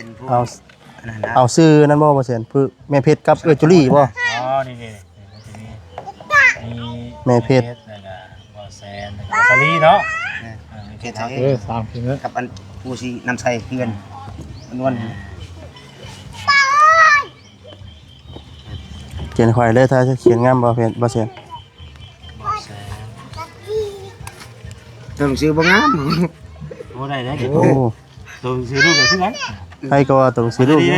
ເປັນຜູ້ ເອົາ ອັນນັ້ນນະ ເອົາຊື່ນັ້ນບໍ່ ບໍ່ແຊນ? ຄືແມ່ເພັດກັບເອື້ອຍຈຸລີບໍ່? ອໍ ນີ້ໆ ນີ້ ມັນຈະມີ ມີ ແມ່ເພັດ ແມ່ເພັດ ແລ້ວກະບໍ່ແຊນ ແລ້ວກະສາລີເນາະ ແມ່ນ ເອີ ເຂດສາລີ ເອີ ສາມຄົນເນາະ ກັບອັນຜູ້ຊິນຳໃຊ້ເຮືອນ ອືມ ນວນ ຂຽນຂ້ອຍເລີຍ ຖ້າຂຽນງາມບໍ່ເພັດ ບໍ່ແຊນ? ບໍ່ແຊນ ຕົວໜັງສືບໍ່ງາມ ໂອ້ ໄດ້ ໄດ້ ໂອ້ ໂຕໜັງສືລູກກໍຄືກັນ ໃຜກໍວ່າໂຕໜັງສືລູກຢູ່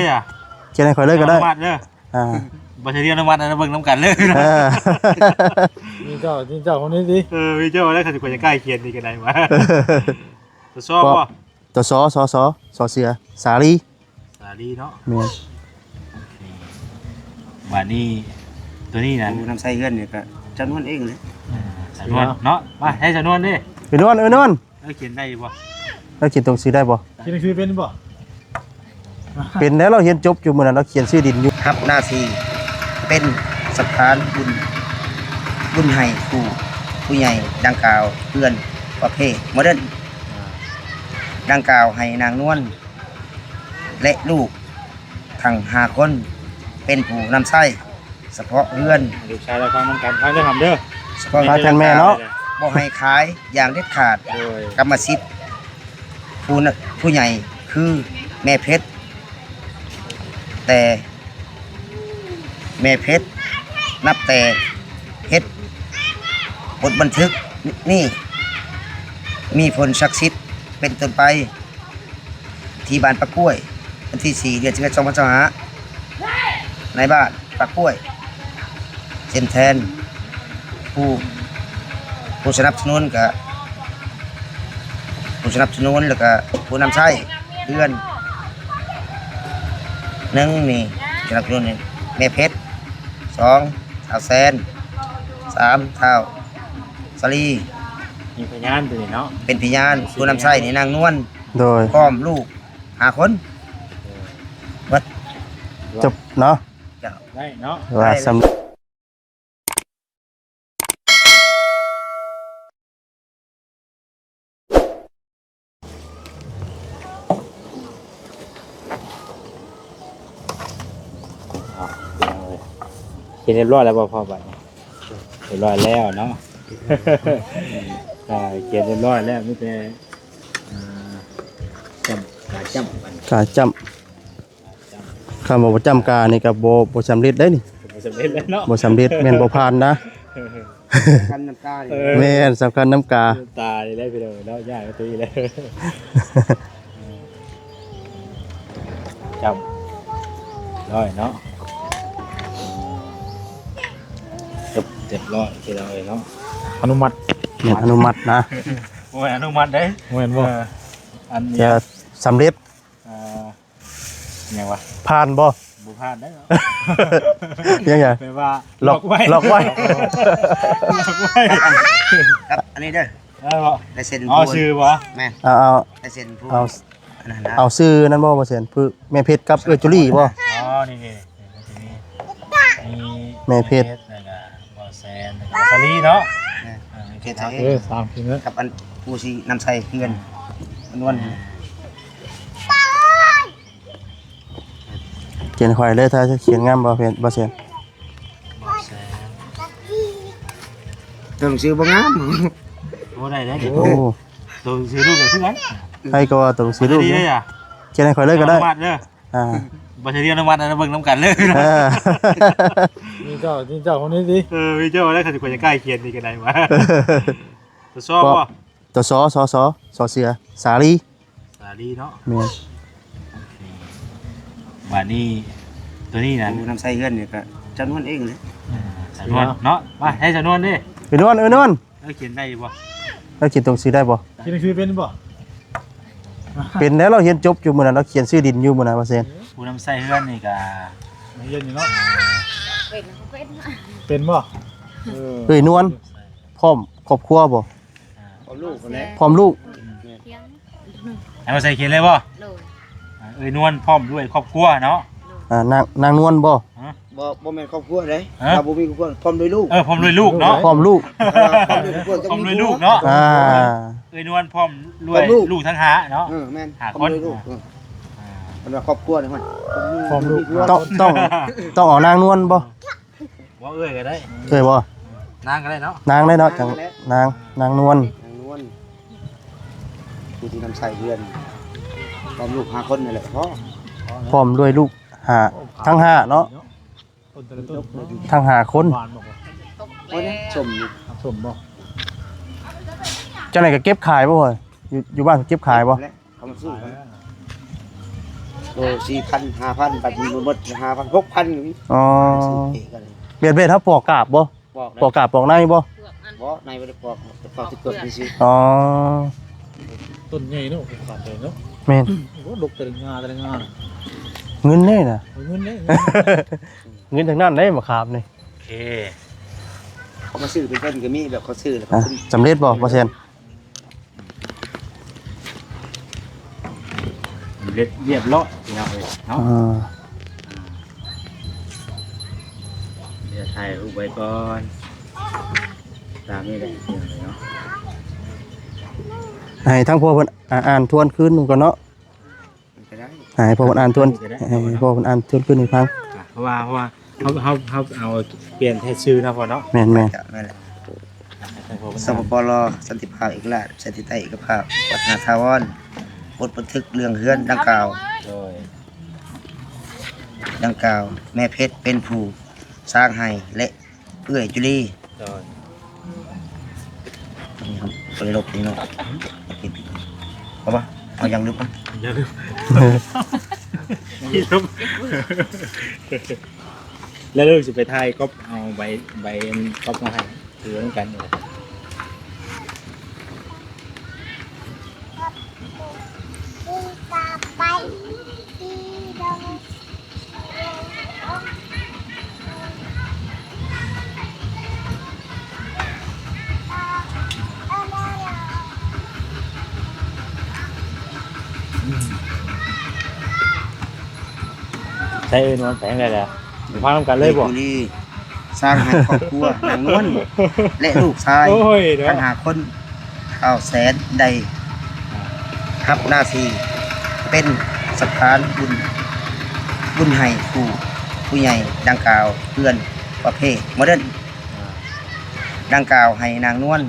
ຂຽນໃຫ້ຂ້ອຍເລີຍກໍໄດ້ ອະນຸມັດເດີ ອ່າ ບໍ່ໃຊ່ເລື່ອງອະນຸມັດນະ ເບິ່ງນຳກັນເລີຍ ເອີ ມີເຈົ້າ ມີເຈົ້າຄົນນີ້ຕິ ເອີ ມີເຈົ້າແລ້ວ ຄັນຂ້ອຍຈະກ້າຂຽນນີ້ກໍໄດ້ວ່າ ຊ ບໍ່ ຕ ສ ສ ສ ສ ເສືອ ສາລີ ສາລີເນາະ ແມ່ນ ໂອເຄ ບາດນີ້ ຕົວນີ້ນະ ຜູ້ນຳໃຊ້ເຮືອນນີ້ກໍຈຳນວນເອງແຫຼະ ເອີ ຈຳນວນເນາະ ມາໃຫ້ຈຳນວນເດ້ ເອີ ນວນ ເອີ ນວນ ເອີ ຂຽນໄດ້ຢູ່ບໍ່? ເອີ ຂຽນຕົວໜັງສືໄດ້ບໍ່? ຂຽນໜັງສືເປັນບໍ່? ເປັນແລ້ວ ລາວຮຽນຈົບຢູ່ ມື້ນັ້ນລາວຂຽນຊື່ດິນຢູ່ ຮັບໜ້າທີ່ເປັນສະພານບຸນ ບຸນໃຫ້ຜູ້ ຜູ້ໃຫຍ່ດັ່ງກ່າວ ເຮືອນປະເພດໂມເດີນ ອ່າ ດັ່ງກ່າວໃຫ້ນາງນວນ ແລະ ລູກທັງຫ້າຄົນ ເປັນຜູ້ນຳໃຊ້ສະເພາະເຮືອນ ລູກຊາຍລາວຟັງນຳກັນ ຟັງເດີ ທຳເດີ ສະເພາະ ຟັງແທນແມ່ເນາະ ບໍ່ໃຫ້ຂາຍຢ່າງເດັດຂາດ ໂດຍ ກຳມະສິດ ຜູ້ນະ ຜູ້ໃຫຍ່ຄືແມ່ເພັດ ແຕ່ແມ່ເພັດ ນັບແຕ່ເຮັດບົດບັນທຶກນີ້ ມີຜົນສັກສິດເປັນຕົ້ນໄປ ທີ່ບ້ານປາກກ້ວຍ ວັນທີສີ່ ເດືອນສິບເອັດ ສອງພັນຊາວຫ້າ ໃນບ້ານປາກກ້ວຍ ເປັນແທນ ຜູ້ ຜູ້ສະໜັບສະໜູນກະ ຜູ້ສະໜັບສະໜູນ ແລ້ວກະຜູ້ນຳໃຊ້ເຮືອນ ໜຶ່ງນີ້ ຜູ້ສະໜັບສະໜູນນີ້ ແມ່ເພັດ ສອງ ທ້າວແຊນ ສາມ ທ້າວສາລີ ມີພະຍານຕົວນີ້ເນາະ ເປັນພະຍານ ຜູ້ນຳໃຊ້ນີ້ນາງນວນ ໂດຍ ພ້ອມລູກຫ້າຄົນ ເບິດ ຈົບເນາະ ເຈົ້າ ໄດ້ເນາະ ວ່າ ໄດ້ ສຳ ເອົາ ເຮັດຮຽບຮ້ອຍແລ້ວບໍ່ພໍ່? ບັດນີ້ຮຽບຮ້ອຍແລ້ວເນາະ ອ່າ ຂຽນຮຽບຮ້ອຍແລ້ວ ມີແຕ່ ອ່າ ຈ້ຳ ກາຈ້ຳ ກາຈ້ຳ ຄຳວ່າບໍ່ຈ້ຳການີ້ກໍບໍ່ ບໍ່ສຳເລັດໄດ໋ນີ້ ບໍ່ສຳເລັດແລ້ວເນາະ ບໍ່ສຳເລັດ ແມ່ນບໍ່ຜ່ານນະ ສຳຄັນນຳການີ້ ເອີ ແມ່ນ ສຳຄັນນຳກາ ນ້ຳຕານີ້ແຫຼະພີ່ນ້ອງເນາະ ຍ້າຍມາຕີແລ້ວ ຈ້ຳ ຮ້ອຍເນາະ ຈົບ ຮຽບຮ້ອຍພີ່ນ້ອງເອີຍເນາະ ອະນຸມັດ ແມ່ນ ອະນຸມັດນະ ບໍ່ແມ່ນອະນຸມັດເດ້ ບໍ່ແມ່ນບໍ່ ເອີ ອັນນີ້ ຈະສຳເລັດ ອ່າ ຫຍັງວະ ຜ່ານບໍ່? ບໍ່ຜ່ານໄດ໋ເນາະ ຫຍັງຫຍັງ ແປວ່າ ລັອກ ລັອກໄວ້ ລັອກໄວ້ ລັອກໄວ້ ຄັບ ອັນນີ້ເດີ ເອີ ບໍ່ ລາຍເຊັນ ອໍ ຜູ້ ຊື່ບໍ່ ແມ່ນ ເອົາ ເອົາ ລາຍເຊັນຜູ້ ເອົາ ອັນນັ້ນນະ ເອົາຊື່ນັ້ນບໍ່ ບໍ່ແຊນ? ຄືແມ່ເພັດກັບເອື້ອຍຈຸລີບໍ່? ອໍ ນີ້ໆ ນີ້ ມັນຈະມີ ມີ ແມ່ເພັດ ແມ່ເພັດ ແລ້ວກະບໍ່ແຊນ ແລ້ວກະສາລີເນາະ ແມ່ນ ເອີ ເຂດສາລີ ເອີ ສາມຄົນເນາະ ກັບອັນຜູ້ຊິນຳໃຊ້ເຮືອນ ອືມ ນວນ ອືມ ຂຽນຂ້ອຍເລີຍ ຖ້າຂຽນງາມບໍ່ເພັດ ບໍ່ແຊນ? ບໍ່ແຊນ ຕົວໜັງສືບໍ່ງາມ ໂອ້ ໄດ້ ໄດ້ ໂອ້ ໂຕໜັງສືລູກກໍຄືກັນ ໃຜກໍວ່າໂຕໜັງສືລູກຢູ່ ຂຽນໃຫ້ຂ້ອຍເລີຍກໍໄດ້ ອະນຸມັດເດີ ອ່າ ບໍ່ໃຊ່ເລື່ອງອະນຸມັດນະ ເບິ່ງນຳກັນເລີຍ ເອີ ມີເຈົ້າ ມີເຈົ້າຄົນນີ້ຕິ ເອີ ມີເຈົ້າແລ້ວ ຄັນຂ້ອຍຈະກ້າຂຽນນີ້ກໍໄດ້ວ່າ ທດສອບບໍ່? ຕ ສ ສ ສ ສ ເສືອ ສາລີ ສາລີເນາະ ແມ່ນ ໂອເຄ ບາດນີ້ ຕົວນີ້ນະ ຜູ້ນຳໃຊ້ເຮືອນນີ້ກໍຈຳນວນເອງແຫຼະ ຈຳນວນເນາະ ມາໃຫ້ຈຳນວນເດ້ ເອີ ນວນ ເອີ ນວນ ເອີ ຂຽນໄດ້ຢູ່ບໍ່? ລາວຂຽນຕົວໜັງສືໄດ້ບໍ່? ຂຽນໜັງສືເປັນບໍ່? ເປັນແລ້ວ ລາວຮຽນຈົບຢູ່ ມື້ນັ້ນລາວຂຽນຊື່ດິນຢູ່ ມື້ນັ້ນວ່າຊັ້ນ ຜູ້ນຳໃຊ້ເຮືອນນີ້ກໍຮຽນຢູ່ເນາະ ເປັນ ເປັນ ເປັນບໍ່? ເອີ ເອີຍ ນວນ ພ້ອມຄອບຄົວບໍ່? ອ່າ ພ້ອມລູກພຸ້ນແຫຼະ ພ້ອມລູກ ອືມ ແມ່ນ ໃຫ້ມາໃສ່ຂຽນເລີຍບໍ່? ໂດຍ ອ່າ ເອີຍນວນພ້ອມດ້ວຍຄອບຄົວເນາະ ໂດຍ ອ່າ ນາງ ນາງນວນບໍ່? ຮະ ບໍ່ ບໍ່ແມ່ນຄອບຄົວເດ້ ຮະ ຖ້າບໍ່ມີຄອບຄົວ ພ້ອມດ້ວຍລູກ ເອີ ພ້ອມດ້ວຍລູກເນາະ ພ້ອມລູກ ເອີ ພ້ອມດ້ວຍລູກ ພ້ອມດ້ວຍລູກເນາະ ອ່າ ເອີຍນວນພ້ອມດ້ວຍ ພ້ອມລູກ ລູກທັງຫ້າເນາະ ເອີ ແມ່ນ ຫ້າຄົນ ພ້ອມດ້ວຍລູກ ເອີ ອ່າ ເພິ່ນວ່າຄອບຄົວນີ້ ຫ້ອຍ ຄວາມລູກ ຕ້ອງ ຕ້ອງ ຕ້ອງເອົານາງນວນບໍ່? ບໍ່ ເອື້ອຍກໍໄດ້ ເອື້ອຍບໍ່? ນາງກໍໄດ້ເນາະ ນາງໄດ້ເນາະ ນາງກໍໄດ້ ຈັ່ງ ນາງ ນາງນວນ ນາງນວນ ຜູ້ທີ່ນຳໃຊ້ເຮືອນ ພ້ອມລູກຫ້າຄົນນີ້ແຫຼະພໍ ພ້ອມດ້ວຍລູກຫ້າ ທັງຫ້າເນາະ ທັງຫ້າຄົນ ໂອ້ຍ ສົ້ມຢູ່ ສົ້ມບໍ່? ຈັ່ງໃດກໍເກັບຂາຍບໍ່? ຢູ່ ຢູ່ບ້ານເກັບຂາຍບໍ່? ເຂົາມາຊື້ກັນ ໂລສີ່ພັນ ຫ້າພັນ ບາດນີ້ໝົດຫ້າພັນ ຫົກພັນກໍມີ ອໍ ຊື້ເອງກັນ ແບບ ແບບເຮົາປອກກາບບໍ່? ປອກໄດ້ ປອກກາບປອກໃນບໍ່? ບໍ່ ໃນບໍ່ໄດ້ປອກ ແຕ່ປອກແຕ່ເປືອກຊື່ໆ ອໍ ຕົ້ນໃຫຍ່ເນາະ ຂາດໃຫຍ່ເນາະ ແມ່ນ ໂອ້ ດົກແຕ່ລະງ່າແຕ່ລະງ່າ ເງິນເດ້ນະ ເງິນເດ້ ເງິນທັງນັ້ນເດ້ມະຂາມນີ້ ໂອເຄ ເຂົາມາຊື້ເປັນຕົ້ນກໍມີ ແບບເຂົາຊື້ແລ້ວ ອ່ະ ເຂົາຊື້ ສຳເລັດບໍ່ ບໍ່ແຊນ? ສຳເລັດຮຽບຮ້ອຍພີ່ນ້ອງເອີຍເນາະ ອ່າ ດຽວຖ່າຍຮູບໄວ້ກ່ອນ ຕາມນີ້ແຫຼະພີ່ນ້ອງເອີຍເນາະ ໃຫ້ທາງພໍ່ເພິ່ນ ອ່າ ອ່ານທວນຄືນໜຶ່ງກ່ອນເນາະ ກໍໄດ້ ໃຫ້ພໍ່ເພິ່ນອ່ານທວນ ກໍໄດ້ ໃຫ້ພໍ່ເພິ່ນອ່ານທວນຄືນໃຫ້ຟັງ ອ່ະ ເພາະວ່າ ເພາະວ່າເຮົາ ເຮົາ ເຮົາເອົາປ່ຽນແຕ່ຊື່ເນາະພໍ່ເນາະ ແມ່ນໆ ແມ່ນແຫຼະ ສປປລ ສັນຕິພາບ ເອກະລາດ ປະຊາທິປະໄຕ ເອກະພາບ ວັດນາຖາວອນ ບົດບັນທຶກເລື່ອງເຮືອນດັ່ງກ່າວ ໂດຍ ດັ່ງກ່າວ ແມ່ເພັດເປັນຜູ້ສ້າງໃຫ້ ແລະ ເອື້ອຍຈຸລີ ໂດຍ ບໍ່ໄດ້ລົບນີ້ເນາະ ເອົາບໍ່ ເອົາຢ່າງລົບ ຢ່າງລົບ ແລ້ວເຮົາຊິໄປຖ່າຍກັອບ ເອົາໃບ ໃບອັນກັອບມາໃຫ້ ຖືນຳກັນນີ້ແຫຼະ ໃຊ້ເອີ້ນວ່າແປງໄດ້ແລ້ວ ຟັງນຳກັນເລີຍບໍ່? ເອື້ອຍຈຸລີ ສ້າງໃຫ້ຄອບຄົວນາງນວນ ແລະ ລູກຊາຍ ໂອ້ຍເນາະ ທັງຫ້າຄົນ ທ້າວແສນໄດ້ຮັບໜ້າທີ່ເປັນສະພານບຸນ ບຸນໃຫ້ຜູ້ ຜູ້ໃຫຍ່ດັ່ງກ່າວ ເຮືອນປະເພດໂມເດີນ ອ່າ ດັ່ງກ່າວໃຫ້ນາງນວນ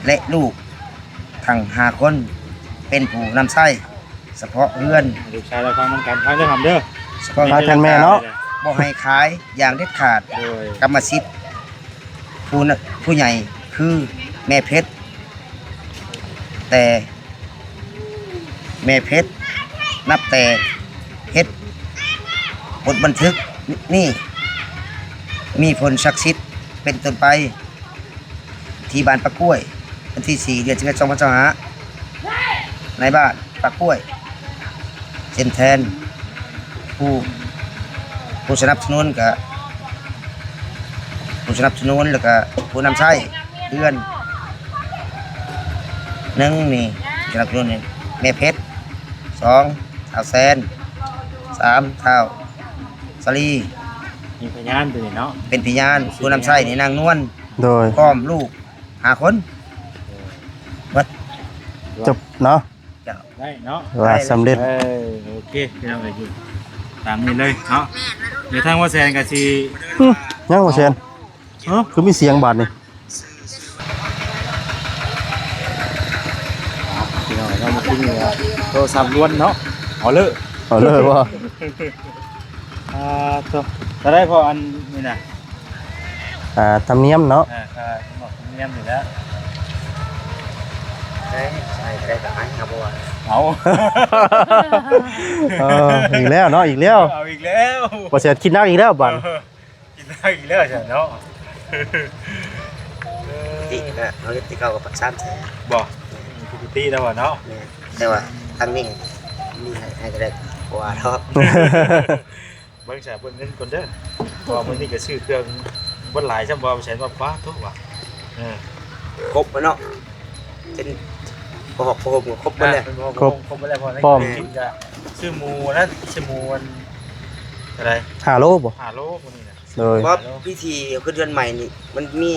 ແລະ ລູກທັງຫ້າຄົນ ເປັນຜູ້ນຳໃຊ້ ສະເພາະເຮືອນ ລູກຊາຍລາວຟັງນຳກັນ ຟັງເດີຄຳເດີ ສະເພາະ ຟັງແທນແມ່ເນາະ ບໍ່ໃຫ້ຂາຍຢ່າງເດັດຂາດ ໂດຍ ກຳມະສິດ ຜູ້ນະ ຜູ້ໃຫຍ່ຄືແມ່ເພັດ ແຕ່ແມ່ເພັດນັບແຕ່ເຮັດບົດບັນທຶກນີ້ ມີຜົນສັກສິດເປັນຕົ້ນໄປ ທີ່ບ້ານປາກກ້ວຍ ວັນທີສີ່ ເດືອນສິບເອັດ ສອງພັນຊາວຫ້າ ໃນບ້ານປາກກ້ວຍ ເຊັ່ນແທນ ຜູ້ ຜູ້ສະໜັບສະໜູນກະ ຜູ້ສະໜັບສະໜູນ ແລ້ວກະຜູ້ນຳໃຊ້ເຮືອນ ໜຶ່ງນີ້ ສະໜັບສະໜູນນີ້ ແມ່ເພັດ ສອງ ທ້າວແສນ ສາມ ທ້າວສາລີ ມີພະຍານຕົວນີ້ເນາະ ເປັນພະຍານ ຜູ້ນຳໃຊ້ນີ້ນາງນວນ ໂດຍ ພ້ອມລູກ ຫ້າຄົນ ເອີ ເບິດ ຈົບເນາະ ເຈົ້າ ໄດ້ເນາະ ວ່າສຳເລັດ ເອີ ໂອເຄ ພີ່ນ້ອງເອີຍ ຕາມນີ້ເລີຍເນາະ ດຽວທາງວ່າແສນກໍຊິ ຫຶ ຍັງວ່າແສນ ເອີ ຄືມີສຽງບາດນີ້ ພີ່ນ້ອງເອີຍເນາະ ເມື່ອກີ້ນີ້ໂທລະສັບລວນເນາະ ອໍເລີ ອໍເລີບໍ່? ອ່າ ໂຕ ເທົ່າໃດພໍ່ ອັນນີ້ນະ? ອ່າ ທຳນຽມເນາະ ອ່າ ຄ່າທຳນຽມນີ້ແຫຼະ ໄດ້ໃຊ້ກໍໄດ້ກໍໃຫ້ ເອົາບໍ່ວ່າ ເອົາ ເອີ ອີກແລ້ວເນາະ ອີກແລ້ວ ເອົາອີກແລ້ວ ບໍ່ແຊນຄິດໜັກອີກແລ້ວບາດ ເອີ ກິນໄດ້ອີກແລ້ວຊັ້ນເນາະ ເອີ ປົກກະຕິນະ ເຮົາເຮັດແຕ່ເກົ່າກໍສາມແສນ ບໍ່? ແມ່ນ ປົກກະຕິແລ້ວວ່າເນາະ ແມ່ນ ແຕ່ວ່າທາງນີ້ມີໃຫ້ ໃຫ້ກໍໄດ້ ບໍ່ວ່າດອກ ເບິ່ງສາເບິ່ງເງິນກ່ອນເດີ ເພາະວ່າມື້ນີ້ກໍຊື້ເຄື່ອງບໍ່ຫຼາຍຊ້ຳ ບໍ່ແສນວ່າປ້າໂທ້ວ່າ ເອີ ຄົບແລ້ວເນາະ ເປັນຜ້າຫົກຜ້າຫົ່ມກໍຄົບໝົດແລ້ວ ອ່າ ເປັນຜ້າຫົກຜ້າຫົ່ມ ຄົບ ຄົບໝົດແລ້ວ ພໍໃນກິນກໍຊື້ໝູນັ້ນ ຊື້ໝູອັນເທົ່າໃດ ຫ້າໂລບໍ່? ຫ້າໂລມື້ນີ້ນະ ໂດຍ ເພາະວ່າພິທີຂຶ້ນເຮືອນໃໝ່ນີ້ ມັນມີ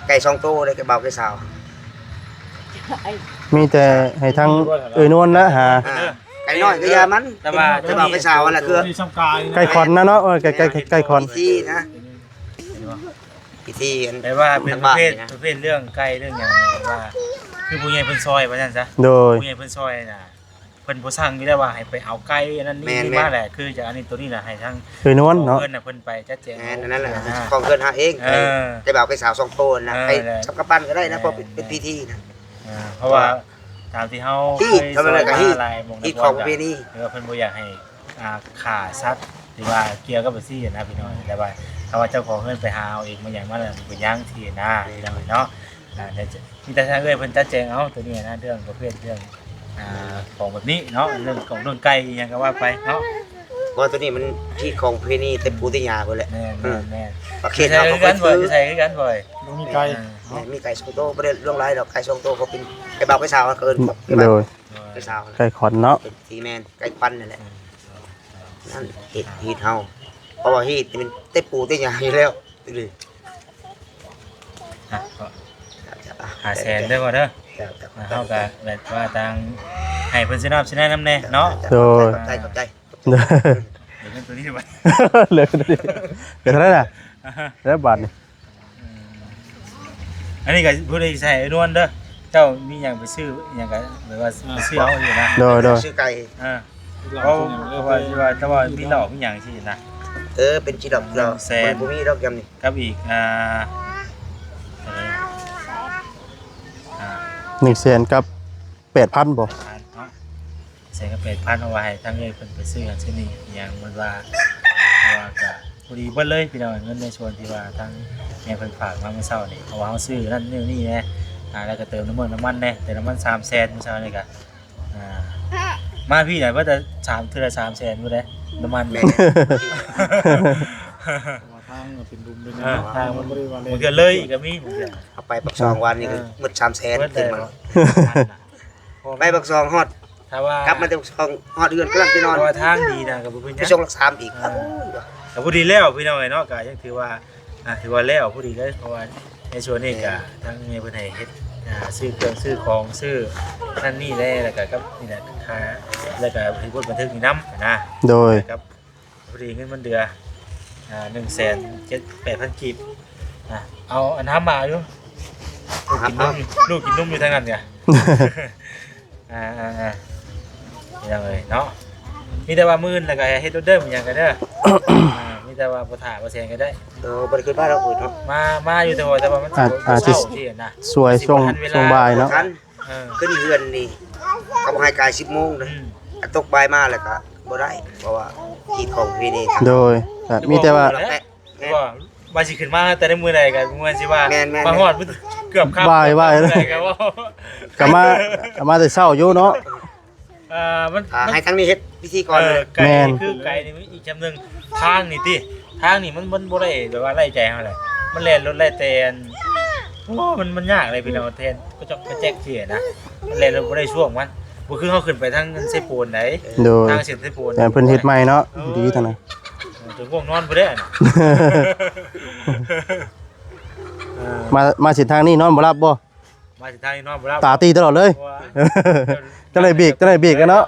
ໄກ່ສອງໂຕ ໄດ້ໄກ່ບ່າວໄກ່ສາວ ມີແຕ່ໃຫ້ທາງເອື້ອຍນວນນະຫາ ອ່າ ໄກ່ນ້ອຍກໍຢ່າມັນ ແຕ່ວ່າ ແຕ່ວ່າໄກ່ສາວຫັ້ນລະຄື ໄກ່ຂອນນະເນາະ ເອີ ໄກ່ ໄກ່ ໄກ່ຂອນ ພິທີນະ ພິທີອັນ ແຕ່ວ່າເປັນປະເພດ ທາງບ້ານນີ້ນະ ປະເພດເລື່ອງໄກ່ເລື່ອງຫຍັງນີ້ ແບບວ່າ ຄືຜູ້ໃຫຍ່ເພິ່ນຊ່ອຍວ່າຊັ້ນຊະ ໂດຍ ຜູ້ໃຫຍ່ເພິ່ນຊ່ອຍນະ ເພິ່ນບໍ່ສັ່ງຢູ່ແລ້ວວ່າໃຫ້ໄປເອົາໄກ່ອັນນັ້ນນີ້ ແມ່ນໆ ມາແຫຼະ ຄືຈະອັນນີ້ໂຕນີ້ນະ ໃຫ້ທາງ ເອີ ນວນເນາະ ເພິ່ນນະ ເພິ່ນໄປຈັດແຈງ ແມ່ນ ອັນນັ້ນແຫຼະ ອ່າ ຂອງເພິ່ນຫາເອງ ເອີ ໄກ່ບ່າວໄກ່ສາວສອງໂຕນະ ເອີ ໄປ ແມ່ນ ສຳກັບບ້ານກໍໄດ້ນະ ເພາະເປັນ ເປັນພິທີນະ ອ່າ ເພາະວ່າຕາມທີ່ເຮົາເຄີຍຊ່ອຍມາຫຼາຍໝ່ອງ ຮີດຂອງປະເພນີ ແຕ່ວ່າເພິ່ນບໍ່ຢາກໃຫ້ ອ່າ ຂ້າສັດ ຫຼືວ່າກ່ຽວກັບແບບຊີ້ນະພີ່ນ້ອງ ແຕ່ວ່າຖ້າວ່າເຈົ້າຂອງເຮືອນໄປຫາເອົາເອງມາຫຍັງມາແລ້ວ ບໍ່ເປັນຫຍັງຊີ້ນະພີ່ນ້ອງເອີຍເນາະ ອ່າ ແຕ່ມີແຕ່ທາງເອື້ອຍເພິ່ນຈັດແຈງເອົາໂຕນີ້ນະ ເລື່ອງປະເພດເລື່ອງ ອ່າ ຂອງແບບນີ້ເນາະ ເລື່ອງຂອງເລື່ອງໄກ່ອີ່ຫຍັງກໍວ່າໄປເນາະ ເພາະວ່າໂຕນີ້ມັນຮີດຂອງປະເພນີແຕ່ປູ່ແຕ່ຍ່າພຸ້ນແຫຼະ ແມ່ນໆ ປະເພດເຮົາກໍຄືກັນ ບໍ່ໃສ່ຄືກັນບໍ່ ບໍ່ມີໄກ່ ອ່າ ແມ່ນ ມີໄກ່ສອງໂຕ ບໍ່ໄດ້ຫຼວງຫຼາຍດອກ ໄກ່ສອງໂຕ ເຂົາເປັນໄກ່ບ່າວໄກ່ສາວ ເຂົາເອີ້ນໄກ່ບ່າວ ໂດຍ ໄກ່ສາວ ໄກ່ຂອນເນາະ ເປັນສີແມ່ນ ໄກ່ຂວັນນັ້ນແຫຼະ ອືມ ນັ້ນຮີດ ຮີດເຮົາ ເພາະວ່າຮີດນີ້ມັນແຕ່ປູ່ແຕ່ຍ່າຢູ່ແລ້ວ ອ່ະ ກໍ ຫ້າແສນເດີ ພໍ່ເດີ ເຮົາກໍແບບວ່າທາງ ໃຫ້ເພິ່ນຊື້ນ້ຳຊື້ໃນນຳແດ່ເນາະ ໂດຍ ຂອບໃຈ ຂອບໃຈ ເຫຼືອເງິນໂຕນີ້ໄວ້ ເຫຼືອເງິນໂຕນີ້ ເຫຼືອເທົ່າໃດນະ ແລ້ວບາດນີ້ ອືມ ອັນນີ້ກໍຜູ້ໃດໃສ່ນວນເດີ ເຈົ້າມີຫຍັງໄປຊື້ຫຍັງກໍແບບວ່າ ອ່າ ໄປຊື້ເອົາຢູ່ນະ ໂດຍໆ ຊື້ໄກ່ ອ່າ ເພາະວ່າ ແຕ່ວ່າມີຫຼອກມີຫຍັງຊີ້ນະ ເອີ ເປັນຈີດອກ ໜຶ່ງແສນ ບໍ່ມີດອກຍາມນີ້ ກັບອີກ ອ່າ ເອີ ອ່າ ໜຶ່ງແສນກັບ ແປດພັນບໍ່ ແປດພັນເນາະ ແສນກັບແປດພັນ ເອົາໄວ້ໃຫ້ທາງເອື້ອຍເພິ່ນໄປຊື້ຫຍັງຊື້ນີ້ຫຍັງ ເພິ່ນວ່າ ເພາະວ່າກະພໍດີເບິດເລີຍພີ່ນ້ອງ ເງິນໃນສ່ວນທີ່ວ່າທາງແມ່ເພິ່ນຝາກມາມື້ເຊົ້ານີ້ ເພາະວ່າເຮົາຊື້ນັ້ນນີ້ນີ້ແດ່ ອ່າ ແລ້ວກໍເຕີມນ້ຳມັນ ນ້ຳມັນແດ່ ເຕີມນ້ຳມັນສາມແສນ ມື້ເຊົ້ານີ້ກະ ອ່າ ມາພີ້ນະ ວ່າແຕ່ສາມ ເທື່ອລະສາມແສນພຸ້ນເດ້ ນ້ຳມັນ ແມ່ນ ເພາະວ່າທາງມັນເປັນລຸ່ມເປັນຫຍັງ ເອີ ທາງມັນ ບາງເທື່ອເລີຍອີກກໍມີ ບາງເທື່ອ ເຮົາໄປປາກຊ່ອງວານນີ້ ເອີ ໝົດສາມແສນ ເຕັມໝົດ ໄປປາກຊ່ອງຮອດ ຖ້າວ່າ ກັບມາແຕ່ປາກຊ່ອງຮອດເຮືອນກຳລັງຈະນອນ ຖ້າວ່າທາງດີນະກໍບໍ່ເປັນຫຍັງ ໄປສົ່ງຫຼັກສາມອີກ ເອີ ກໍພໍດີແລ້ວພີ່ນ້ອງເອີຍເນາະ ກໍຍັງຖືວ່າ ອ່າ ຖືວ່າແລ້ວພໍດີເລີຍ ເພາະວ່າໃນຊ່ວງນີ້ກໍ ແມ່ນ ທາງແມ່ເພິ່ນໃຫ້ເຮັດ ອ່າ ຊື້ເຄື່ອງຊື້ຂອງ ຊື້ນັ້ນນີ້ແດ່ ແລ້ວກໍກັບນີ້ແຫຼະ ຄ່າ ແລ້ວກໍເຮັດບົດບັນທຶກນີ້ນຳນະ ໂດຍ ກັບ ພໍດີເງິນມັນເດືອ ອ່າ ໜຶ່ງແສນເຈັດ ແປດພັນກີບ ອ່າ ເອົາອັນຫາມາຢູ່ ລູກກິນນົມ ລູກກິນນົມຢູ່ທາງນັ້ນກະ ອ່າໆໆ ພີ່ນ້ອງເອີຍເນາະ ມີແຕ່ວ່າມື້ອື່ນແລ້ວກະເຮັດໂລດເດີ ມີຫຍັງກະເດີ ອ່າ ມີແຕ່ວ່າບໍ່ຖ້າບໍ່ແຊງກະໄດ້ ເອີ ບໍ່ໄດ້ຂຶ້ນມາດອກເນາະ ມາ ມາຢູ່ ແຕ່ວ່າ ແຕ່ວ່າມັນ ອາດ ອາດຊິ ເຊົ້າຊີ້ນະ ຊ່ວງ ຊ່ວງ ຊ່ວງບ່າຍເນາະ ບໍ່ທັນ ເອີ ຂຶ້ນເຮືອນນີ້ ເຂົາບອກໃຫ້ກາຍສິບໂມງເດີ ອືມ ອັນຕົກບ່າຍມາແລ້ວກໍບໍ່ໄດ້ ເພາະວ່າຮີດຂອງປະເພນີ ໂດຍ ກໍມີແຕ່ວ່າ ວ່າ ວ່າຊິຂຶ້ນມາແຕ່ໃນມື້ໃດກໍແມ່ນຊິວ່າ ແມ່ນໆໆ ມາຮອດເກືອບຄ່ຳ ບ່າຍໆ ມື້ໃດກໍວ່າ ກໍມາ ກໍມາແຕ່ເຊົ້າຢູ່ເນາະ ອ່າ ມັນ ອ່າ ມັນ ໃຫ້ທາງນີ້ເຮັດພິທີກ່ອນ ເອີ ເລີຍ ໄກ ແມ່ນ ຄືໄກນີ້ມັນອີກຈຳໜຶ່ງ ທາງນີ້ຕິ ທາງນີ້ມັນ ມັນບໍ່ໄດ້ແບບວ່າໄວ້ໃຈເຮົາແຫຼະ ມັນແລ່ນລົດໄດ້ແຕ່ອັນ ໂອ້ ມັນ ມັນຍາກເລີຍພີ່ນ້ອງ ແທນກະຈອກກະແຈກເສຍນະ ມັນແລ່ນລົດບໍ່ໄດ້ຊ່ວງມັນ ບໍ່ຄືເຮົາຂຶ້ນໄປທາງໄຊໂປນໃດ ໂດຍ ທາງເສັ້ນໄຊໂປນ ແຕ່ເພິ່ນເຮັດໃໝ່ເນາະ ເອີ ດີທາງນັ້ນ ເອີ ຈົນງ່ວງນອນບໍ່ໄດ້ ມາ ມາເສັ້ນທາງນີ້ນອນບໍ່ຫຼັບບໍ່? ມາເສັ້ນທາງນີ້ນອນບໍ່ຫຼັບ ຕາຕີຕະຫຼອດເລີຍ ເພາະວ່າ ຈັ່ງໃດເບຣກ ຈັ່ງໃດເບຣກກັນເນາະ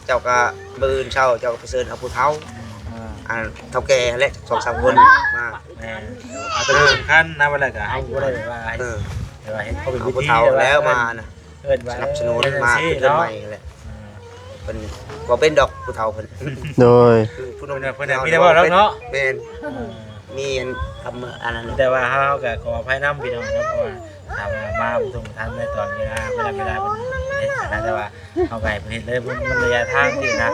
ເຈົ້າກໍມື້ອື່ນເຊົ້າເຈົ້າກໍໄປເຊີນເອົາຜູ້ເຖົ້າ ອ່າ ອັນເຖົ້າແກ່ຫັ້ນແຫຼະ ສອງສາມຄົນມາ ແມ່ນ ເອົາແຕ່ຜູ້ສຳຄັນນະ ວ່າແລ້ວກໍເຮົາບໍ່ໄດ້ວ່າ ເອີ ແຕ່ວ່າເຮັດເອົາຜູ້ເຖົ້າແລ້ວມານະ ເອີ້ນວ່າສະໜັບສະໜູນມາເປັນເຮືອນໃໝ່ຫັ້ນແຫຼະ ເອີ ເພິ່ນບໍ່ເປັນດອກຜູ້ເຖົ້າເພິ່ນ ໂດຍ ຄືຜູ້ໜຸ່ມເພິ່ນ ເພິ່ນມີແຕ່ເວົ້າແລ້ວເນາະ ແມ່ນ ເອີ ມີອັນຄຳອັນນັ້ນ ແຕ່ວ່າເຮົາກໍຂໍອະໄພນຳພີ່ນ້ອງເນາະ ເພາະວ່າ ຖ້າວ່າມາບໍ່ຕົງທັນໃນຕອນເວລາ ເວລາ ເວລາເພິ່ນເຮັດນະ ແຕ່ວ່າເຮົາກໍໃຫ້ເພິ່ນເຮັດເລີຍ ເພິ່ນ ມັນໄລຍະທາງທີ່ນະ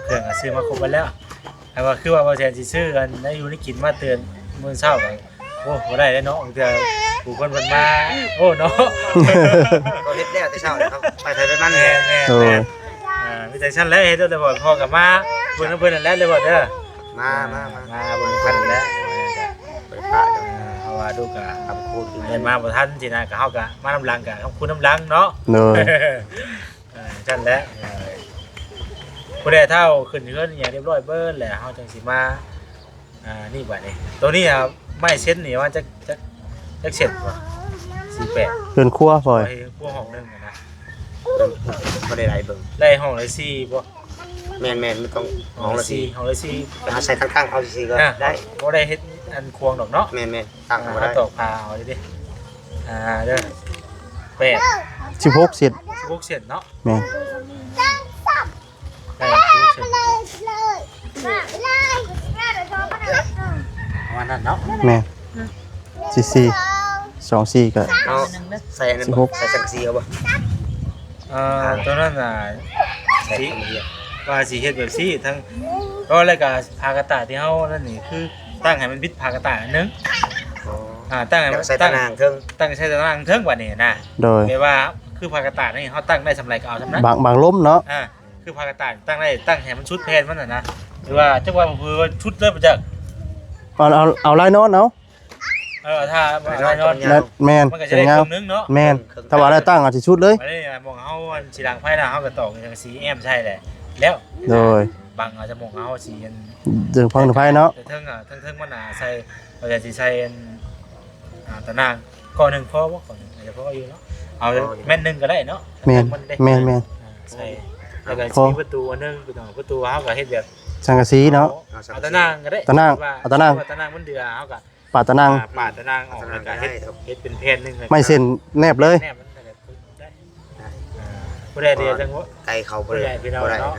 ເຄື່ອງກໍຊື້ມາຄົບໝົດແລ້ວ ແຕ່ວ່າຄືວ່າບໍ່ແຊນຊິຊື້ອັນໄດ້ຢູ່ໄດ້ກິນມາເຕືອນມື້ເຊົ້າກໍ ໂອ້ ບໍ່ໄດ້ແລ້ວເນາະ ບາງເທື່ອຜູ້ຄົນເພິ່ນມາ ໂອ້ ເນາະ ກໍເຮັດແລ້ວແຕ່ເຊົ້າແລ້ວ ໄປໃຜໄປມັນ ແມ່ນໆ ໂດຍ ອ່າ ມີແຕ່ຊັ້ນແຫຼະ ເຮັດແລ້ວແຕ່ບໍ່ ພໍ່ກໍມາເບິ່ງນຳເພິ່ນນັ້ນແຫຼະ ເລີຍບໍ່ເດີ ມາ ມາ ມາ ມາເບິ່ງເພິ່ນແຫຼະ ໄປປະ ອ່າ ເພາະວ່າລູກກໍ ຂອບຄຸນ ເດີນມາບໍ່ທັນຊີ້ນະ ກໍເຮົາກໍມານຳຫຼັງ ກໍຂອບຄຸນນຳຫຼັງເນາະ ໂດຍ ເອີ ຊັ້ນແຫຼະ ເອີ ຜູ້ໃດເຖົ້າຂຶ້ນເຮືອນອີ່ຫຍັງຮຽບຮ້ອຍເບິດແລ້ວ ເຮົາຈັ່ງຊິມາ ອ່າ ນີ້ບາດນີ້ ໂຕນີ້ ອ່າ ໄມ້ເຊັນນີ້ວ່າຈັກ ຈັກ ຈັກເຊັນບໍ່? ສີ່ແປດ ເຮືອນຄົວ ພໍ່ເອີຍ ເຮືອນຄົວຫ້ອງໜຶ່ງຫັ້ນນະ ບໍ່ໄດ້ໄລ່ເບິ່ງ ໄດ້ຫ້ອງລະສີ່ບໍ່? ແມ່ນໆ ມັນຕ້ອງຫ້ອງລະສີ່ ຫ້ອງລະສີ່ ເຮົາໃສ່ຕັ້ງໆ ເອົາຊື່ໆ ກໍ ອ່າ ໄດ້ ບໍ່ໄດ້ເຮັດອັນຄວາງດອກເນາະ ແມ່ນໆ ຕັ້ງ ອ່າ ເອົາໄດ້ ເຮົາຕອກຜ້າເອົາເດ້ ອ່າ ເດີ ແປດ ສິບຫົກເຊັນ ສິບຫົກເຊັນເນາະ ແມ່ນ ໄດ້ ປະມານນັ້ນເນາະ ແມ່ນ ສີ່ສີ່ ສອງສີ່ ກໍ ເອົາໃສ່ອັນນັ້ນ ສິບຫົກ ໃສ່ສັງກະສີເອົາບໍ່? ເອີ ຕົວນັ້ນນະ ໃສ່ ຊິ ກະເບື້ອງ ວ່າຊິເຮັດແບບຊີ້ ທັງ ກໍແລ້ວກໍຜ້າກະຕ່າຍທີ່ເຮົານັ້ນນີ້ ຄືຕັ້ງໃຫ້ມັນບິດຜ້າກະຕ່າຍອັນໜຶ່ງ ອໍ ອ່າ ຕັ້ງໃຫ້ມັນ ໃສ່ຕາໜ່າງເທິງ ຕັ້ງໃສ່ຕາໜ່າງເທິງບາດນີ້ນະ ໂດຍ ແບບວ່າຄືຜ້າກະຕ່າຍນີ້ ເຮົາຕັ້ງໄດ້ສ່ຳໃດກໍເອົາສ່ຳນັ້ນ ບັງ ບັງລົມເນາະ ອ່າ ຄືຜ້າກະຕ່າຍຕັ້ງໄດ້ ຕັ້ງໃຫ້ມັນສຸດແຜ່ນມັນຫັ້ນນະ ຫຼືວ່າຈັກວ່າເພື່ອສຸດເລີຍບໍ່ຈັກ ເອົາ ເອົາ ເອົາລາຍນອນເອົາ ເອີ ຖ້າ ລາຍນອນ ລາຍນອນຍາວ ແມ່ນ ມັນກໍຈະໄດ້ເຄິ່ງໜຶ່ງເນາະ ແມ່ນ ເຄິ່ງ ຖ້າວ່າໄດ້ຕັ້ງອາດຊິສຸດເລີຍ ບາດນີ້ໝ່ອງເຮົາອັນຊິດັງໄຟນະ ເຮົາກໍຕອກສັງກະສີແອ້ມໃສ່ແຫຼະ ແລ້ວ ໂດຍ ບັງເອົາຈະໝ່ອງເຮົາຊິອັນ ເຖິງຟັງໄຟເນາະ ເທິງ ເທິງມັນນະໃສ່ ເຮົາກໍຊິໃສ່ອັນ ອ່າ ຕາໜ່າງ ກໍໜຶ່ງພໍບໍ່? ກໍໜຶ່ງອາດຈະພໍຢູ່ເນາະ ເອົາແມ່ນໜຶ່ງກໍໄດ້ເນາະ ແມ່ນ ແມ່ນໆ ອ່າ ໃສ່ ແລ້ວກໍຊິມີປະຕູອັນໜຶ່ງ ປະຕູ ປະຕູເຮົາກໍເຮັດແບບສັງກະສີເນາະ ເອົາຕາໜ່າງກໍໄດ້ ຕາໜ່າງ ເອົາຕາໜ່າງ ຕາໜ່າງມັນເດືອ ເຮົາກໍປາດຕາໜ່າງ ອ່າ ປາດຕາໜ່າງອອກ ແລ້ວກໍເຮັດ ເຮັດເປັນແຜ່ນໜຶ່ງ ໄມ້ເສັ້ນແນບເລີຍ ແນບມັນກໍໄດ້ ອ່າ ຜູ້ໃດທີ່ຈະ ໄກເຂົ້າບໍ່ໄດ້ ຜູ້ໃດພີ່ນ້ອງເນາະ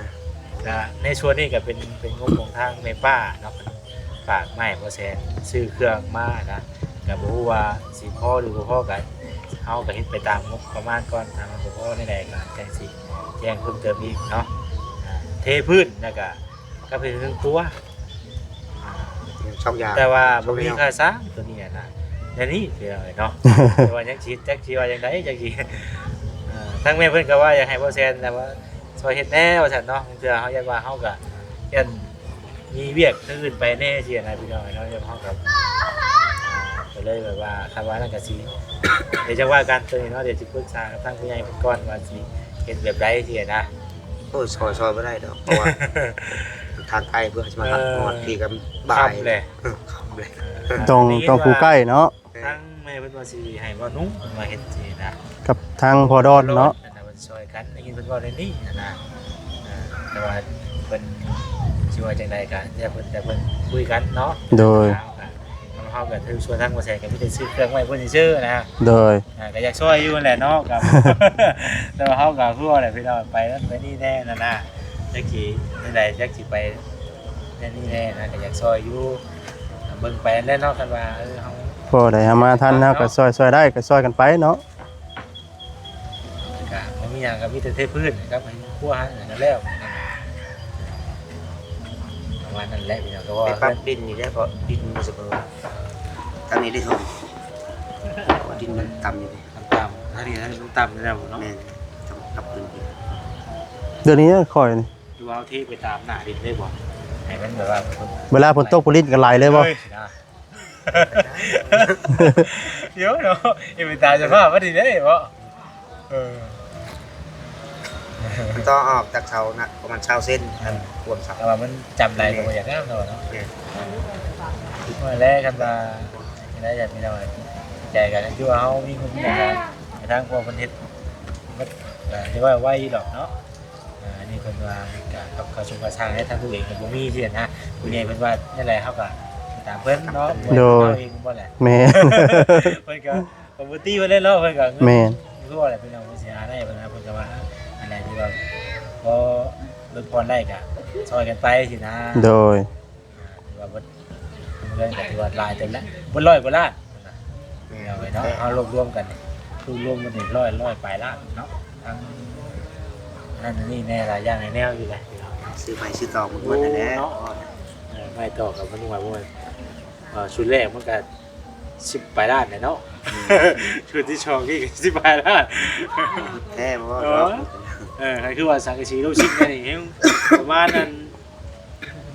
ກະໃນສ່ວນນີ້ກະເປັນ ເປັນງົບຂອງທາງແມ່ປ້າເນາະ ເພິ່ນຝາກມາໃຫ້ພໍ່ແສນຊື້ເຄື່ອງມານະ ກະບໍ່ຮູ້ວ່າຊິພໍຫຼືບໍ່ພໍ ກະເຮົາກະເຮັດໄປຕາມງົບປະມານກ່ອນ ຖ້າມັນບໍ່ພໍແນວໃດກະຈັ່ງຊິແຈ້ງເພີ່ມເຕີມອີກເນາະ ອ່າ ເທພື້ນ ແລ້ວກະ ກັບເຮັດເຮືອນຄົວ ອ່າ ສອງຢ່າງ ແຕ່ວ່າບໍ່ມີຄ່າສ້າງຕົວນີ້ນະ ແນວນີ້ພີ່ນ້ອງເອີຍເນາະ ແຕ່ວ່າຍັງຊິເຮັດ ຈັກຊິວ່າຈັ່ງໃດ ຈັກຊິ ເອີ ທາງແມ່ເພິ່ນກໍວ່າຢາກໃຫ້ບໍ່ແຊນແບບວ່າຊ່ອຍເຮັດແດ່ວ່າຊັ້ນເນາະ ບາງເທື່ອເຮົາຢ້ານວ່າເຮົາກໍຢ້ານມີວຽກທາງອື່ນໄປແດ່ຊີ້ນະ ພີ່ນ້ອງເອີຍເນາະ ເຮົາກໍ ອ່າ ກໍເລີຍແບບວ່າ ຄັນວ່ານັ້ນກໍຊິ ດຽວຈັ່ງວ່າກັນຕົວນີ້ເນາະ ດຽວຊິປຶກສາກັບທາງຜູ້ໃຫຍ່ເພິ່ນກ່ອນວ່າຊິເຮັດແບບໃດຊີ້ນະ. ໂອ້ຍ ຊ່ອຍ ຊ່ອຍບໍ່ໄດ້ດອກ ເພາະວ່າທາງໄກ ເພື່ອຊິມາຮອດ ເອີ ຮອດພີ້ກໍບ່າຍ ຄ່ຳແຫຼະ ເອີ ຄ່ຳແຫຼະ ເອີ ຕ້ອງ ຕ້ອງຜູ້ໃກ້ເນາະ ທາງແມ່ເພິ່ນວ່າຊິໃຫ້ບ່າວນຸ່ງເພິ່ນວ່າເຮັດຊີ້ນະ ກັບທາງພໍ່ດອນເນາະ ເພິ່ນວ່າຊ່ອຍກັນ ໄດ້ຍິນເພິ່ນເວົ້າແນວນີ້ນະ ເອີ ແຕ່ວ່າເພິ່ນຊິວ່າຈັ່ງໃດກໍແຕ່ເພິ່ນ ແຕ່ເພິ່ນຄຸຍກັນເນາະ ໂດຍ ເຮົາກໍ ທາງເຮົາກໍຖືກສ່ວນທາງບໍ່ແຊນກໍມີແຕ່ຊື້ເຄື່ອງໄວ້ເພິ່ນຊື່ໆນະ ໂດຍ ອ່າ ກໍຢາກຊ່ອຍຢູ່ຫັ້ນແຫຼະເນາະ ກໍ ແຕ່ວ່າເຮົາກໍຄືວ່າແຫຼະ ພີ່ນ້ອງ ໄປນັ້ນໄປນີ້ແດ່ຫັ້ນນະ ຈັກຊິແນວໃດ ຈັກຊິໄປແນວນີ້ແດ່ນະ ກໍຢາກຊ່ອຍຢູ່ ເບິ່ງໄປຫັ້ນແຫຼະເນາະ ຄັນວ່າ ເອີ ເຮົາ ພໍໄດ້ເຮົາມາທັນ ເຮົາກໍຊ່ອຍ ຊ່ອຍໄດ້ກໍຊ່ອຍກັນໄປເນາະ. ກະບໍ່ມີຫຍັງ ກະມີແຕ່ເທພື້ນກັບໃຫ້ຄົວຫັ້ນກະແລ້ວ ປະມານນັ້ນແຫຼະພີ່ນ້ອງ ກໍວ່າໄປປັບດິນນີ້ແຫຼະ ເພາະດິນມັນສະເໝີ ທາງນີ້ໄດ້ທົ່ວ ເພາະດິນມັນຕ່ຳຢູ່ເດ້ ມັນຕ່ຳ ທາງນີ້ມັນຕ່ຳຢູ່ແລ້ວເນາະ ແມ່ນ ຕ້ອງປັບພື້ນດິນ ດຽວນີ້ຂ້ອຍນີ້ ຫຼືວ່າເຮົາເທໄປຕາມໜ້າດິນເລີຍບໍ່ ໃຫ້ມັນແບບວ່າ ເວລາຝົນຕົກ ຝົນລິນກໍໄຫຼເລີຍບໍ່? ເອີຍ ດຽວເນາະ ເຮັດໄປຕາມສະພາບມັນນີ້ເດ້ເນາະ ເອີ ມັນຕ້ອງອອກຈາກເສົານະ ປະມານຊາວເຊັນ ເອີ ຄວາມເສົາ ແຕ່ວ່າມັນຈຳໄດ້ກໍບໍ່ຢາກງາມເນາະ ເອີ ວ່າແລ້ວ ຄັນວ່າໄດ້ ຍາດພີ່ນ້ອງ ໃຈກໍຄືວ່າເຮົາມີງບປະມານ ທາງພວກເພິ່ນເຮັດ ມັນກໍຖືວ່າໄວດອກເນາະ. ອ່າ ອັນນີ້ເພິ່ນວ່າກະກັບຄ່າຊຸມຄ່າຊ່າງໃຫ້ທາງຜູ້ເອງກໍບໍ່ມີຊີ້ນະ ຜູ້ໃຫຍ່ເພິ່ນວ່າແນວໃດເຮົາກໍຕາມເພິ່ນເນາະ ໂດຍ ເຮົາເອງບໍ່ແຫຼະ ແມ່ນ ເພິ່ນກໍ ກໍບໍ່ຕິເພິ່ນແຫຼະເນາະ ເພິ່ນກໍ ແມ່ນ ຄືວ່າແຫຼະ ເພິ່ນເອົາເພິ່ນຊິຫາໄດ້ ເພິ່ນວ່າ ເພິ່ນກໍວ່າອັນໃດທີ່ວ່າພໍຫຼຸດຜ່ອນໄດ້ກໍຊ່ອຍກັນໄປຊີ້ນະ ໂດຍ ອ່າ ຖືວ່າເບິດເງິນກໍຖືວ່າຫຼາຍເຕີບແລ້ວ ເບິດຮ້ອຍກວ່າລ້ານ ແມ່ນ ເອົາໄວ້ເນາະ ເຮົາລວບລວມກັນ ລວບລວມມັນນີ້ຮ້ອຍ ຮ້ອຍປາຍລ້ານເນາະ ທັງນັ້ນນີ້ແດ່ ຫຼາຍຢ່າງຫຼາຍແນວຢູ່ແຫຼະ ຊື້ໄມ້ຊື້ຕອກມັນໝົດຫັ້ນແຫຼະ ໂອ້ເນາະ ເອີ ໄມ້ຕອກກໍມັນວ່າບໍ່ ເອີ ຊຸດແລກມັນກໍສິບປາຍລ້ານແຫຼະເນາະ ອືມ ຊຸດທີສອງນີ້ກໍສິບປາຍລ້ານ ແທ້ບໍ່ ເອີ ເນາະ ເອີ ກໍຄືວ່າສັງກະສີໂລຊິກນີ້ແຮງປະມານນັ້ນ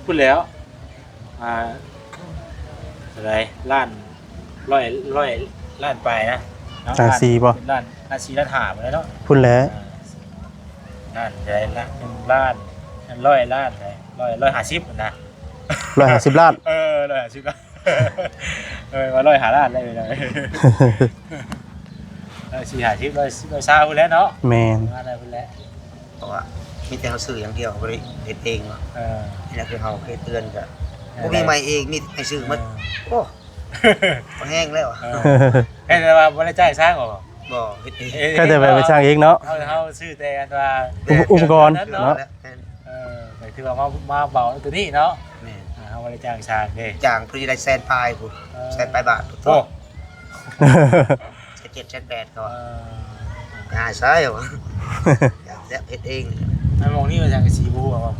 ພຸ້ນແຫຼ້ວ ອ່າ ເທົ່າໃດ ລ້ານ ຮ້ອຍ ຮ້ອຍລ້ານປາຍນະເນາະ ລ້ານສີ່ບໍ່ ເປັນລ້ານ ລ້ານສີ່ ລ້ານຫ້າພຸ້ນແຫຼະເນາະ ພຸ້ນແຫຼະ ອ່າ ລ້ານເທົ່າໃດລະ ໜຶ່ງລ້ານ ຮ້ອຍລ້ານ ຮ້ອຍ ຮ້ອຍຫ້າສິບນະ ຮ້ອຍຫ້າສິບລ້ານ ເອີ ຮ້ອຍຫ້າສິບລ້ານ ເອີ ວ່າຮ້ອຍຫ້າລ້ານໄດ້ໄປເລີຍ ເອີ ສີ່ຫ້າສິບ ຮ້ອຍ ຮ້ອຍຊາວພຸ້ນແຫຼະເນາະ ແມ່ນ ປະມານນັ້ນພຸ້ນແຫຼະ ເພາະວ່າມີແຕ່ເຮົາຊື້ຢ່າງດຽວ ບໍ່ໄດ້ເຮັດເອງເນາະ ເອີ ນີ້ແຫຼະຄືເຮົາເຮັດເຮືອນກະ ເອີ ບໍ່ມີໄມ້ເອງ ມີໄມ້ຊື້ໝົດ ເອີ ໂອ້ ພໍແຮງແລ້ວ ເອີ ແຕ່ວ່າບໍ່ໄດ້ຈ້າງຊ່າງບໍ? ບໍ່ ເຮັດເອງ ເອີ ກໍແຕ່ໄປ ໄປສ້າງເອງເນາະ ເຮົາ ເຮົາຊື້ແຕ່ອັນວ່າ ອຸປະ ອຸປະກອນເນາະ ເອີ ກໍຖືວ່າມາ ມາເບົາໂຕນີ້ເນາະ ແມ່ນ ອ່າ ເຮົາບໍ່ໄດ້ຈ້າງຊ່າງເດ້ ຈ້າງຜູ້ໃດແສນປາຍພຸ້ນ ເອີ ແສນປາຍບາດ ໂອ້ ແສນເຈັດ ແສນແປດ ເຂົາວ່າ ເອີ ຫາໃຊ້ຫວາ ຢາກເຮັດເອງ ອັນໝ່ອງນີ້ວ່າສັງກະສີບໍ່ຮົ່ວບໍ່?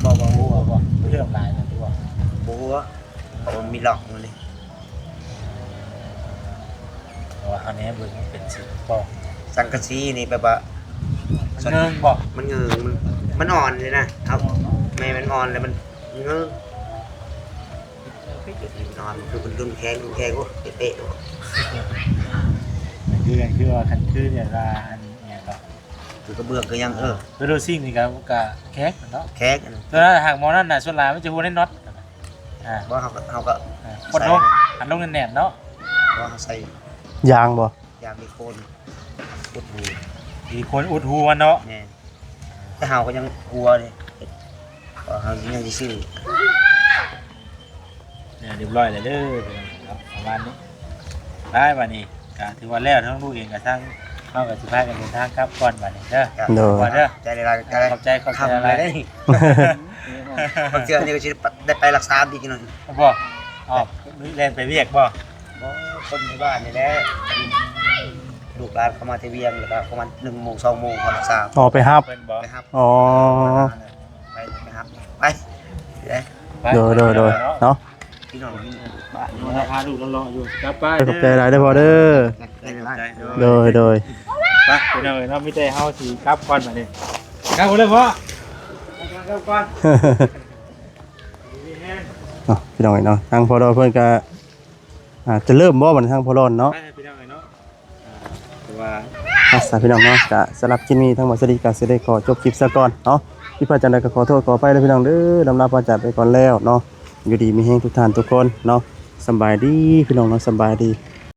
ບໍ່ ບໍ່ຮົ່ວບໍ່? ເລື່ອມຫຼາຍນະ ຫຼືວ່າບໍ່ຮົ່ວ? ເພາະມັນມີລັອກມັນເດ້ ເພາະວ່າເຮົາແນມເບິ່ງມັນເປັນສີປອງ ສັງກະສີນີ້ແບບວ່າ ມັນເງິງບໍ່? ມັນເງິງ ມັນ ມັນອ່ອນເລີຍນະ ເອົາ ແມ່ນມັນອ່ອນແລ້ວມັນເງິງ ມັນອ່ອນ ຄືມັນດຸນແຂງ ດຸນແຂງ ໂອ້ ເປະໆ ຄື ຄືວ່າຄັນຄືແບບວ່າອັນຫຍັງກໍ ຄືກະເບື້ອງຄືຫຍັງ ເອີ ເອີ ໂດໂດຊິງນີ້ກໍ ກໍແຂງເນາະ ແຂງ ສ່ວນຫາກໝໍນັ້ນນະ ສ່ວນຫຼາຍມັນຈະຮົ່ວໃນນັອດ ອ່າ ບໍ່ ເຮົາກໍ ເຮົາກໍ ອ່າ ກົດລົງ ໃສ່ ອັນລົງແໜ້ນໆເນາະ ບໍ່ ເຮົາໃສ່ ຢາງບໍ່? ຢາງມີໂຄນ ອຸດຮູ ມີໂຄນອຸດຮູມັນເນາະ ແມ່ນ ແຕ່ເຮົາກໍຍັງກົວເດ້ ເພາະເຮົາຍັງຊິຊື້ ແມ່ນ ຮຽບຮ້ອຍແລ້ວເດີ ປະມານນີ້ ໄປບາດນີ້ ກະຖືວ່າແລ້ວ ທັງລູກເອງກະທັງ ເຮົາກະຊິພາກັນເດີນທາງກັບກ່ອນບາດນີ້ເດີ ໂດຍ ກ່ອນເດີ ໃຈຫຼາຍໆ ຂອບໃຈ ຂອບໃຈຫຼາຍໆ ບາງເທື່ອນີ້ກໍຊິໄດ້ໄປລັກສາອີກໜ້ອຍ ບໍ່ ອ້າວ ແລ່ນໄປວຽກບໍ່? ບໍ່ ຄົນໃນບ້ານນີ້ແຫຼະ ລູກຫຼານເຂົ້າມາແຕ່ວຽງ ແລ້ວກໍປະມານໜຶ່ງໂມງ ສອງໂມງ ເຂົາລັກສາ ອໍ ໄປຮັບ ເພິ່ນບໍ່? ໄປຮັບ ອໍ ໄປ ໄປຮັບ ໄປ ໄປ ໂດຍ ໂດຍ ໂດຍ ເນາະ ເນາະ ພີ່ນ້ອງ ພາລູກເລາະໆຢູ່ ກັບໄປ ຂອບໃຈຫຼາຍເດີພໍ່ເດີ ຂອບໃຈຫຼາຍ ໂດຍ ໂດຍ ໄປ ພີ່ນ້ອງເອີຍເນາະ ມີແຕ່ເຮົາຊິກັບກ່ອນບາດນີ້ ກັບກ່ອນເລີຍພໍ່ ກັບກ່ອນ ເນາະ ພີ່ນ້ອງເອີຍເນາະ ທາງພໍ່ດອນເພິ່ນກະ ອ່າ ຈະເລີ່ມບໍ່ບັດນີ້ ທາງພໍ່ດອນເນາະ ໄປ ພີ່ນ້ອງເອີຍເນາະ ອ່າ ຖືວ່າ ອ່ະ ສາ ພີ່ນ້ອງເນາະ ກະສຳລັບຄລິບນີ້ ທາງບ່າວສາລີກະຊິໄດ້ຂໍຈົບຄລິບຊະກ່ອນເນາະ ຜິດພາດຈັ່ງໃດກໍຂໍໂທດຂໍອະໄພເດີພີ່ນ້ອງເດີ ລຳລາພາຈາກໄປກ່ອນແລ້ວເນາະ ຢູ່ດີມີແຮງທຸກທ່ານທຸກຄົນເນາະ ສຳບາຍດີພີ່ນ້ອງເນາະ ສຳບາຍດີ.